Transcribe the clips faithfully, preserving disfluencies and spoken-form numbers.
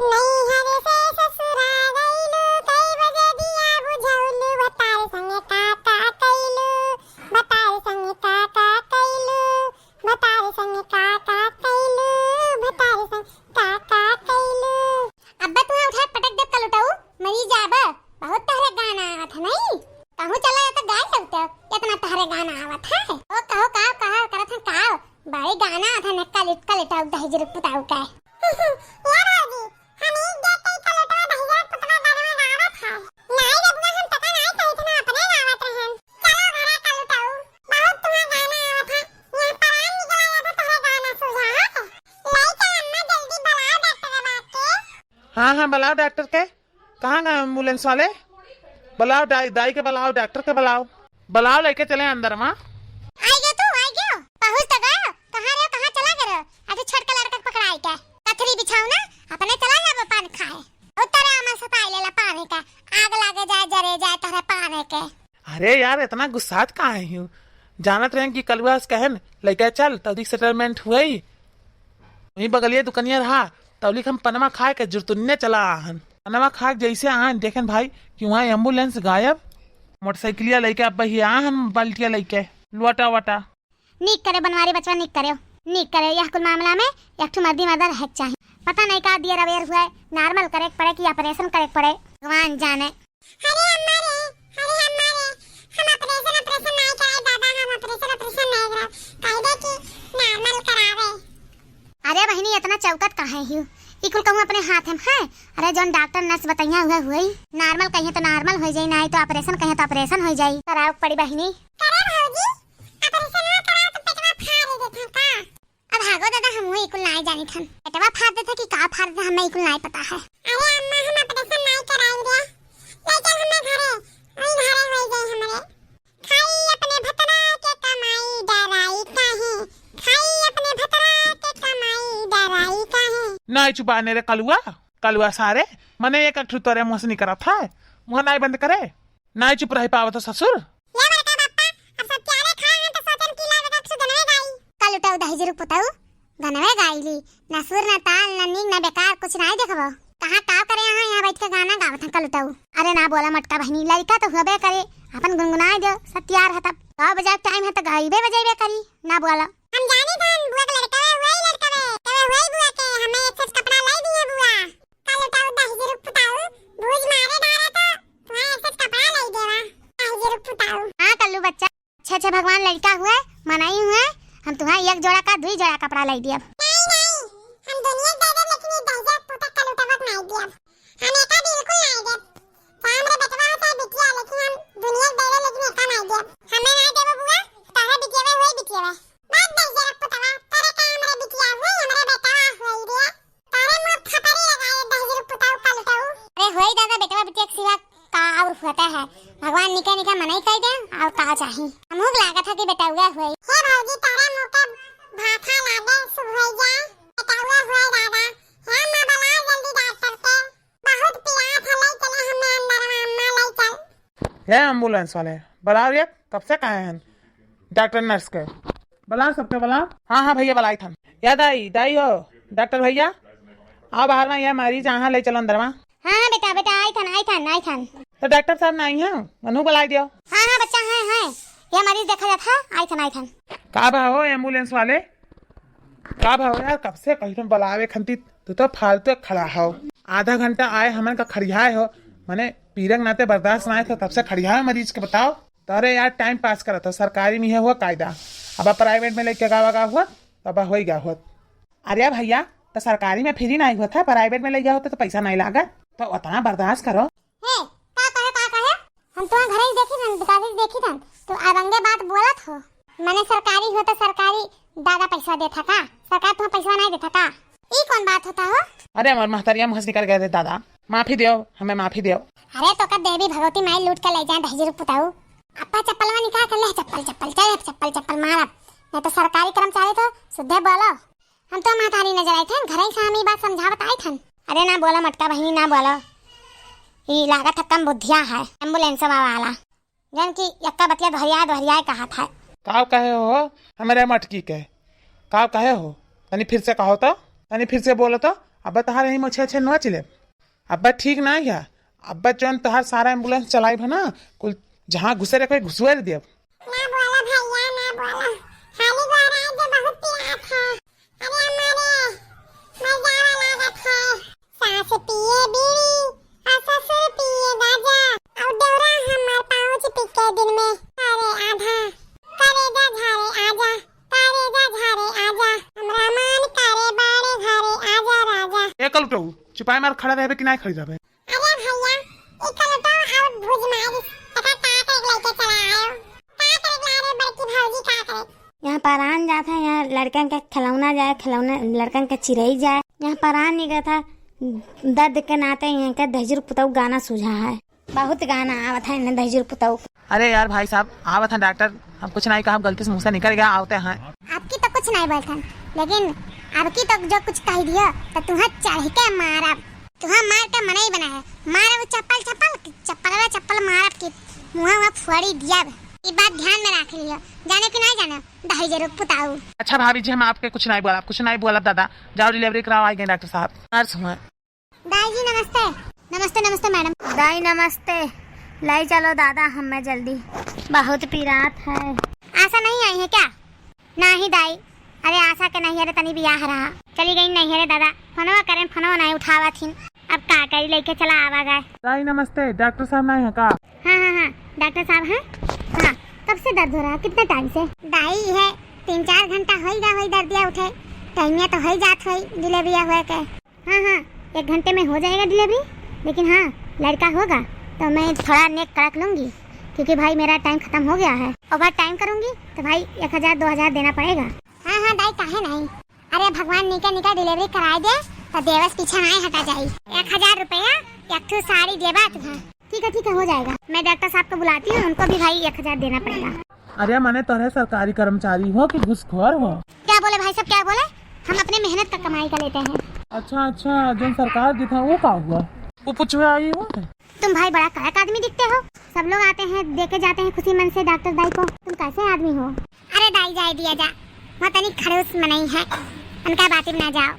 नैहर से ससुरा गइलू, कई बजे दिया बुझौलू, भतार संगे का का कइलू, भतार संगे का का कइलू, भतार संगे का का कइलू, भतार संगे का का कइलू। अब्बा तुहा उठाए पटक देब कलुटऊ, मरी जाबा। बहुत तहरे गाना आवत है नहीं, कहूँ चला जाता गाय लगते, इतना तहरे गाना आवत है। ओ कहो काव कहा करत है काव, बड़ी गाना आवत है नक्का लिटका लिटाऊ दहिजरू पुताऊ का। ए भौजी, हम एक देख के कलुटवा दहिजरू पुतवा गाना गावत है। नाई बबुआ, हम पता नाई कही थे, अपने गावत रहन। चलो घरा कलुटऊ, बहुत तुम्हारा गाना आवत है। यहाँ परान निकला जाता तोहरा गाना सुझा है। लइका अम्मा जल्दी बुलाओ डॉक्टर बाप के। हाँ, हाँ, बुलाओ डॉक्टर के। कहाँ गए एम्बुलेंस वाले? बुलाओ दाई, दाई के बुलाओ, डॉक्टर के बुलाओ। बुलाओ, लेके चले अंदर माँ। आई गयो तू, आई गयो। पहुँच तो गयो। कहाँ रहो, कहाँ चला गए रहो? अरे छोटका लड़का के पकड़ाई के। कथरी बिछाओ ना, अपने चला जाबो पान खाए। उतरे अमर सताई लेला पानी का। आग लागे जाए, जरे जाए तोहरे पानी के। अरे यार, इतना गुस्सात काहे हूँ? जानत रहे कि कलुआ से कहन, लइका चल, तौलिक सेटलमेंट हुई। वहीं बगलिए दुकनिया रहा, तौलिक हम पनमा खाए के जुरतुन्ने चला आहन। पनमा खाए के जैसे आहन, देखेन भाई कि वहाँ एम्बुलेंस गायब, मोटरसाइकिलिया लइके अब ही आहन, बाल्टिया लइके, लोटा वटा। नीक करे बनवारी बचवा, नीक करे, नीक करे। यह कुल मामला में एक ठो मर्दी मर्दा रहे के चाही। पता नहीं का दियर अवेयर हुआ है, नॉर्मल करे के पड़े कि ऑपरेशन करे के पड़े, भगवान जाने। अरे अम्मा रे, अरे अम्मा रे, हम ऑपरेशन, ऑपरेशन नहीं कराए दादा, हम ऑपरेशन, ऑपरेशन नहीं कराए। कह दे कि नॉर्मल करावे। अरे बहिनी, इतना चौकत काहे हियो? ई कुल कहूँ अपने हाथ में है? अरे जौन डॉक्टर नर्स बतैया हुए हुई, नॉर्मल कहिए तो नॉर्मल हो जाई, नहीं तो ऑपरेशन कहिए तो ऑपरेशन हो जाई। कराओ पड़ी बहिनी। करे भौजी, ऑपरेशन ना कराओ तो पेटवा फाड़ देत हन का? अब भागो दादा, हम ई कुल नाई जानित हन। पेटवा फाड़ देत है कि का फाड़ देत है, हमें ई कुल नाई पता है। अरे अम्मा, हम ऑपरेशन नाई कराई रे, ले चल हमें घरे, वही घरे हो जाए हमरे। खाई अपने भतरा के कमाई, डराई काहे, खाई अपने भतरा के कमाई, डराई काहे। नाई चुबाने रे कलुआ, कलुआ सारे, मने एक अठू तोरे मुँह से निकरत है, मुँह नाई बंद करे, नाई चुप रह पावत हो ससुर। ये बड़का बापा, अब सब प्यारे खाए हैं तो सोचन की लाज का सुधनवे गाई। कलुटऊ दहिजरू पुतऊ, गनवे गाइली, ना सुर, ना ताल, ना नीक, ना बेकार, कुछ नाई देखबो। कहाँ काव करे यहाँ, यहाँ बैठ के गाना गावत हैं कलुटऊ। अरे ना बोला मोटका बहिनी, लड़का तो हुबे करे, अपन गुनगुनाए दो, सब तैयार है तब। गाव बजाए टाइम है तो गाइबे बजाइबे करी, ना बोला। हम जानी था बुआ के लड़का हुआ ही लड़का हुआ, कवे हुआ ही बुआ के, हमें एक set कपड़ा लाई दिए बुआ। कलुटऊ दहिजरू पुतऊ, भूज मारे डारा तो तुम्हारे एक set कपड़ा लाई देवा, दहिजरू पुतऊ। हाँ कल्लू बच्चा, अच्छे अच्छे भगवान लड़का हुए, मनई हुए, हम तुम्हें एक जोड़ा का दुई जोड़ा कपड़ा लाई दियब। नहीं, नहीं, हम दुनिया दे देब, लेकिन ये दहिजर पुता कलुटवा के नहीं दियब। हम एका बिल्कुल नहीं देब। चाहे हमरे बेटवा हो चाहे बिटिया, लेकिन हम दुनिया दे देब, लेकिन एका नहीं देब। हमें नहीं देबो बुआ, तोहरे बिटिया में हुए बिटिया में। बात दहिजर पुतवा, तोरे का हमरे बिटिया हुए, हमरे बेटवा हुए रे। तारे मुँह थपरी लगाए दहिजरू पुताऊ कलुटऊ। अरे होई दादा, बेटवा बिटिया के सिवा का और होता है? भगवान निके निके मनई कई दे, और का चाही? हमहू के लागत है कि बेटउआ होई। हे भौजी, तारा मुँह के भाथा लागे सुभैया, बेटउआ होई दादा। हे अम्मा, बुलाओ जल्दी डॉक्टर के, बहुत पिरात है, ले चले हमें अंदर, अम्मा ले चल। हे एम्बुलेंस वाले, बुलाओ रे, कब से कहे हैं डॉक्टर नर्स के? बुलाओ सबके बुलाओ। हाँ, हाँ भैया, बुलाई थन। या दाई, दाई हो, डॉक्टर भैया, आओ बाहर में, ये मरीज यहाँ ले चलो अंदर में। हाँ, हाँ बेटा, बेटा, आई थन, आई थन, आई थन। तो डॉक्टर साहब नहीं हैं, उन्हों बुलाई दियो। हाँ, हाँ बच्चा, हैं, हैं, ये मरीज देखा जात है, आई थन, आई थन। का भा हो एम्बुलेंस वाले, का भा हो यार, कब से कही तुम बुलावे खंती, तू तो फालतू खड़ा हो। आधा घंटा आए हमन का खड़ियाए हो, मने पीरक नाते बर्दाश्त ना आए तो तब से खड़ियाए मरीज के बताओ। तो अरे यार, टाइम पास करत हो, सरकारी में है हुआ कायदा। अब प्राइवेट में लेके गावा गा हुआ, तो अब होई गा हुआ। अरे भैया, तो सरकारी में फ्री नहीं हुआ था, प्राइवेट में ले गया होता तो पैसा नहीं लागत, तो उतना बर्दाश्त करो। हे, का कहे, का कहे? हम तोहे घरे ही देखी थन, दुकाने से देखी थन, तो अरंगे बात बोलत हो। मने सरकारी हो तो सरकारी दादा पैसा देता का? सरकार तुम्हें पैसा नहीं देता का? ई कौन बात होता हो? अरे हमार महतरिया मुँह से निकल गए रे दादा, माफी दियो, हमें माफी दियो। अरे तो का देवी भगवती माई लूट के ले जाए दहिजरू पुताऊ। अप्पा चप्पलवा निकाल के ले, चप्पल, चप्पल, चल चप्पल, चप्पल मारब, नहीं तो सरकारी कर्मचारी तो सुधे बोलो। हम तो महतारी नजर आई थन, घरे से हम ई बात समझावत आई थन। अरे ना बोला मटका बहिनी, ना बोला। ई लागत है कम बुद्धिया है, एम्बुलेंस वाला। जन की यक्का बतिया दोहरियाए दोहरियाए कहा था। काव कहे हो हमरे मटकी के? काव कहे हो? तनी फिर से कहो तो, तनी फिर से बोलो तो। अब्बा तहार यही मोछे अच्छे नोच लेब। अब्बा ठीक ना है, अब्बा जौन तहार सारा ambulance चलाइब है ना, कुल जहाँ घुसे रखे घुसुआर देब। ना बोला भैया, ना बोला। खाली गोहराए के बहुत पिरात है। अरे हमारे मर जावा लागत है। सास पिए बीड़ी, आ ससुर पिए गांजा। और देवरा हमार पाउच पी के दिन में करे आधा। करेजा झारे आजा, करेजा झारे आजा। हमरा मन करे बाड़े घरे आजा राजा। ए कलुटऊ, चुपाई मार खड़ा रहबे कि नाहीं खड़ी रहबे? अरे भैया, ई कलुटऊ और भुज मारी, पता का करे लइके चला आयो। का करे ला रे बड़की भौजी, का करे? यहाँ परान जात है, यहाँ लड़कन के खिलौना जाए, खिलौना लड़कन के चिरई जाए, यहाँ परान निकलत है। दर्द के नाते यहाँ के दहिजरू पुतऊ गाना सूझा है, बहुत गाना आवत है इन्हें दहिजरू पुतऊ। अरे यार भाई साहब, आवत हैं डॉक्टर, हम कुछ नहीं कहा, गलती से मुँह से निकल गया, आवते हैं। आपकी तो कुछ नहीं बोलथन, लेकिन आपकी तो जो कुछ कह दिया तो तुम्हें चढ़ के मारब। तुहा मार के मनई बना है, मारब चप्पल चप्पल, चप्पलवा चप्पल मारब कि मुहा मुहा फोड़ी दियब। ई बात ध्यान में रख लियो, जाने कि नहीं जाने, दहिजरू पुताऊ। अच्छा भाभी जी, हम आपके कुछ नहीं बोला, कुछ नहीं बोला दादा, जाओ delivery कराओ, आ गए डॉक्टर साहब, nurse हुआ। दाई जी नमस्ते। नमस्ते नमस्ते मैडम। दाई नमस्ते, ले चलो दादा हमें जल्दी, बहुत पिरात है। आशा नहीं आई है क्या? नाही दाई, अरे आशा के नैहरे तनी बियाह रहा, चली गई नैहरे दादा। फोनवा करेन, फोनवा नहीं उठावत हिन, अब का करी, लइके चला आवा जाए। दाई नमस्ते, डॉक्टर साहब नहीं है का? हाँ हाँ हाँ, डॉक्टर साहब हैं। हाँ, कब से दर्द हो रहा है, कितना टाइम से? दाई है, तीन चार घंटा होई गा, होई दर्दिया उठे, टाइमिया तो होई जात होई डिलीवरिया हुए के। हाँ हाँ, एक घंटे में हो जाएगा डिलीवरी, लेकिन हाँ, लड़का होगा तो मैं थोड़ा नेक कड़क लूँगी, क्योंकि भाई मेरा टाइम खत्म हो गया है। ओवर टाइम करूँगी तो भाई एक हजार दो हजार देना पड़ेगा। हाँ हाँ दाई, काहे नहीं। अरे भगवान निके निके डिलीवरी कराए दे तो देवस पीछे नहीं हटा जाई। एक हजार रुपया एक ठो साड़ी देबा तुहा। ठीक है ठीक है, हो जाएगा, मैं डॉक्टर साहब को बुलाती हूँ, उनको भी भाई एक हजार देना पड़ेगा। अरे मने तोहरे सरकारी कर्मचारी हो कि घुसखोर हो? क्या बोले भाई साहब, क्या बोले? हम अपने मेहनत का कमाई का लेते हैं। अच्छा अच्छा, जौन सरकार देत है वो का हुआ? वो पूछवे आई हो? तुम भाई बड़ा कड़क आदमी दिखते हो, सब लोग आते हैं, देके जाते हैं खुशी मन से डॉक्टर दाई को, तुम कैसे आदमी हो? अरे दाई जाए दिया जा, वहाँ तनी खड़ूस मनई है, उनका बात में ना जाओ।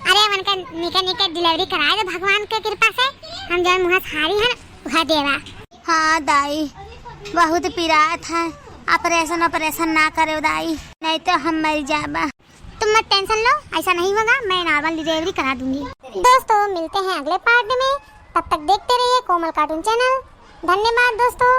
अरे उनके निके निके डिलीवरी कराए दो भगवान के कृपा से, हम जौन मुँह से हारी है ना वह देवा। हाँ दाई, बहुत पिरात है, ऑपरेशन ऑपरेशन ना करे दाई, नहीं तो हम मर जाबा। तुम मत टेंशन लो, ऐसा नहीं होगा, मैं नॉर्मल डिलीवरी करा दूंगी। दोस्तों मिलते हैं अगले पार्ट में, तब तक देखते रहिए कोमल कार्टून चैनल। धन्यवाद दोस्तों।